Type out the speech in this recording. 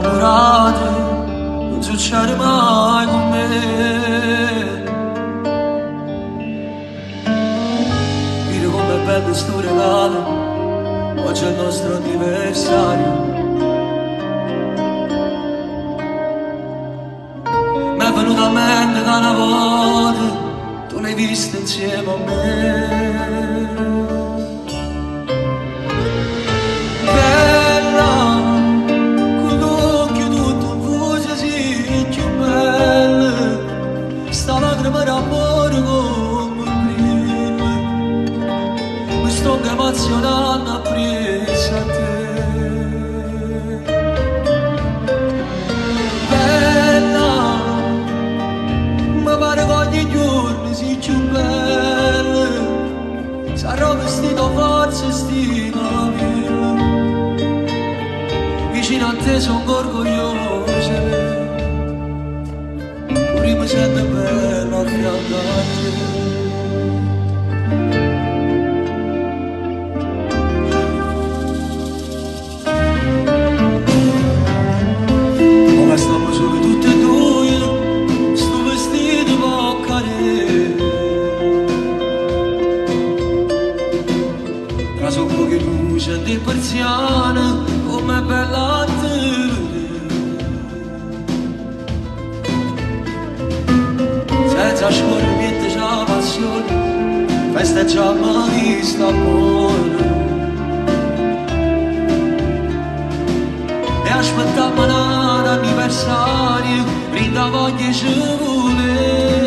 'nnammurate nun succede mai cu me. Vide comm'è bello stu regalo, oggi è il nostro anniversario. M'è venuto a mente ca na vota tu l'hai visto insieme a me. Bella, cu l'uocchie tutt 'nfuse si cchiù bella, sta lacrima d'ammore comme brilla, mi sto emozionando appresso a te. Bella, mi pare che ogni giorno si più bella, sarò vestito forse sti capelli, vicino a te sono orgoglioso, pure mi sento bella a fianco a te. Ora stiamo solo tutte e due, sto vestito può cadere. Tra so poche luce di persiane, com'è bella a te vedere. Senza scorrere niente c'è la passione, festeggiamo questo amore. E aspettiamo un anniversario, brinda voglia ci vuole.